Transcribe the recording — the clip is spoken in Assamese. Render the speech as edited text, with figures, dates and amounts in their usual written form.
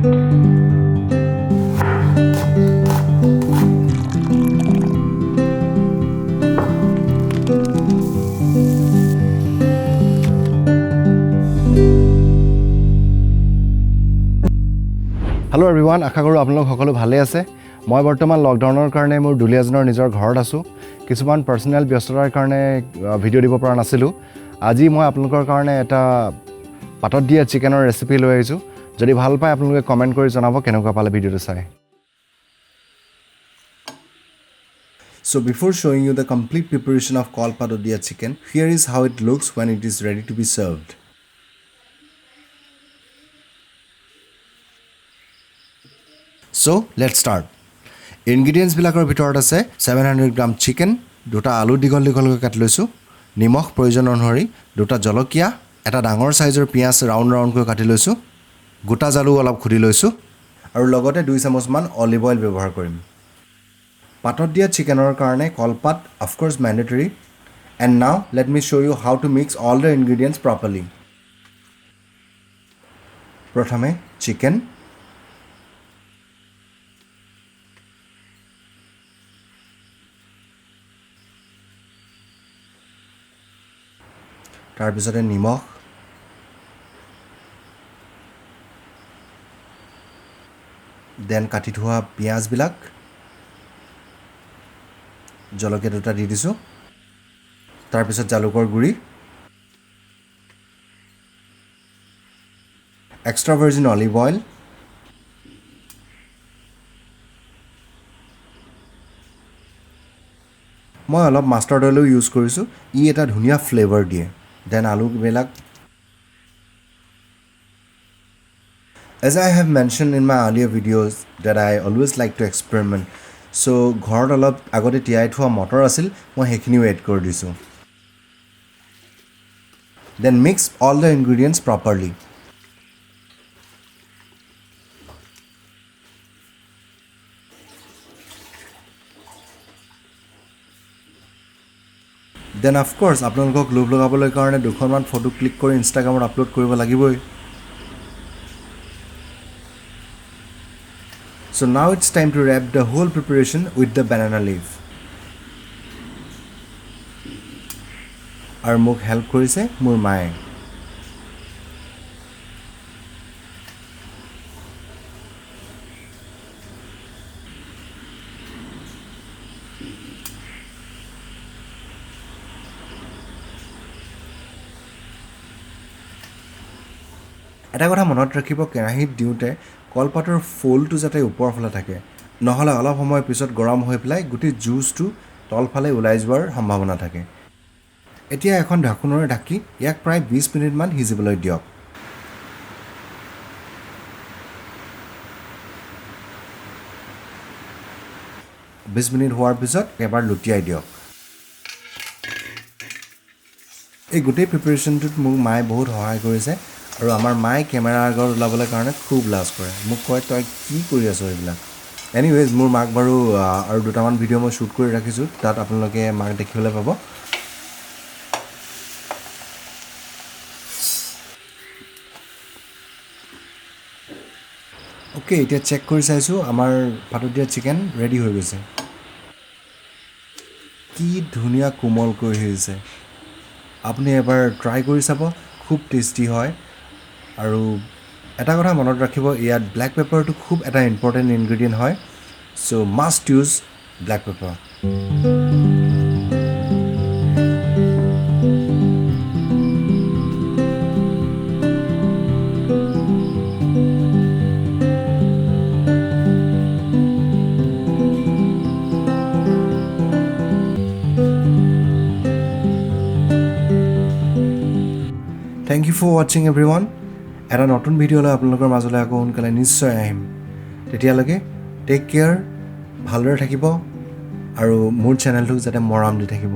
Hello everyone, আশা কৰোঁ আপোনালোক সকলো ভালে আছে। মই বৰ্তমান লকডাউনৰ কাৰণে মোৰ দুলীয়াজনৰ নিজৰ ঘৰত আছোঁ। কিছুমান পাৰ্চনেল ব্যস্ততাৰ কাৰণে ভিডিঅ' দিব পৰা নাছিলোঁ। আজি মই আপোনালোকৰ কাৰণে এটা পাতত দিয়া চিকেনৰ ৰেচিপি লৈ আহিছোঁ। যদি ভাল পায় আপোনালোকে কমেণ্ট কৰি জনাব কেনেকুৱা পালে ভিডিঅ'টো চাই। So before showing you the complete preparation of kol patot diya chicken, here is how it looks when it is ready to be served. So let's start. ইনগ্ৰিডিয়েণ্টছবিলাকৰ ভিতৰত আছে 700 গ্ৰাম চিকেন, দুটা আলু দীঘল দীঘলকৈ কাটি লৈছোঁ, নিমখ প্ৰয়োজন অনুসৰি, দুটা জলকীয়া, এটা ডাঙৰ চাইজৰ পিঁয়াজ ৰাউণ্ড ৰাউণ্ডকৈ কাটি লৈছোঁ, গোটা জালুক অলপ খুদি লৈছোঁ আৰু লগতে 2 চামুচমান অলিভ অইল ব্যৱহাৰ কৰিম। পাতত দিয়া চিকেনৰ কাৰণে কলপাত of course mandatory. And now let me show you how to mix all the ingredients properly. প্ৰথমে চিকেন, তাৰপিছতে নিমখ, then কাটি থোৱা পিঁয়াজবিলাক, জলকীয়া দুটা দি দিছোঁ, তাৰপিছত জালুকৰ গুড়ি, এক্সট্ৰা ভাৰ্জিন অলিভ অইল। মই অলপ মাষ্টাৰ্ড অইলো ইউজ কৰিছোঁ, ই এটা ধুনীয়া ফ্লেভাৰ দিয়ে। Then আলুবিলাক। As I have mentioned in my earlier videos that I always like to experiment, so ঘৰত অলপ আগতে তিয়াই থোৱা মটৰ আছিল, মই সেইখিনিও এড কৰি দিছোঁ। Then mix all the ingredients properly. Then of course আপোনালোকক লোভ লগাবলৈ কাৰণে দুখনমান ফটো ক্লিক কৰি ইনষ্টাগ্ৰামত আপলোড কৰিব লাগিবই। So now it's time to wrap the whole preparation with the banana leaf. আৰু মোক হেল্প কৰিছে মোৰ মায়ে। এটা কথা মনত ৰাখিব, কেৰাহীত দিওঁতে কলপাতৰ ফুলটো যাতে ওপৰৰ ফালে থাকে, নহ'লে অলপ সময়ৰ পিছত গৰম হৈ পেলাই গোটেই জুচটো তলফালে ওলাই যোৱাৰ সম্ভাৱনা থাকে। এতিয়া এখন ঢাকোনেৰে ঢাকি ইয়াক প্ৰায় 20 মিনিটমান সিজিবলৈ দিয়ক। 20 মিনিট হোৱাৰ পিছত এবাৰ লুটিয়াই দিয়ক। এই গোটেই প্ৰিপেৰেশ্যনটোত মোক মায়ে বহুত সহায় কৰিছে আৰু আমাৰ মায়ে কেমেৰাৰ আগত ওলাবলৈ কাৰণে খুব লাজ কৰে। মোক কয়, "তই কি কৰি আছ এইবিলাক?" এনিৱেজ, মোৰ মাক বাৰু আৰু দুটামান ভিডিঅ' মই শ্বুট কৰি ৰাখিছোঁ, তাত আপোনালোকে মাক দেখিবলৈ পাব। অ'কে, এতিয়া চেক কৰি চাইছোঁ, আমাৰ পাতত দিয়া চিকেন ৰেডি হৈ গৈছে। কি ধুনীয়া কোমলকৈ হৈছে! আপুনি এবাৰ ট্ৰাই কৰি চাব, খুব টেষ্টি হয়। আৰু এটা কথা মনত ৰাখিব, ইয়াত ব্লেক পেপাৰটো খুব এটা ইম্পৰ্টেণ্ট ইনগ্ৰেডিয়েণ্ট হয়, so must use black pepper. Thank you for watching, everyone. এটা নতুন ভিডিঅ'লৈ আপোনালোকৰ মাজলৈ আকৌ সোনকালে নিশ্চয় আহিম। তেতিয়ালৈকে টেক কেয়াৰ, ভালদৰে থাকিব আৰু মোৰ চেনেলটোক যাতে মৰম দি থাকিব।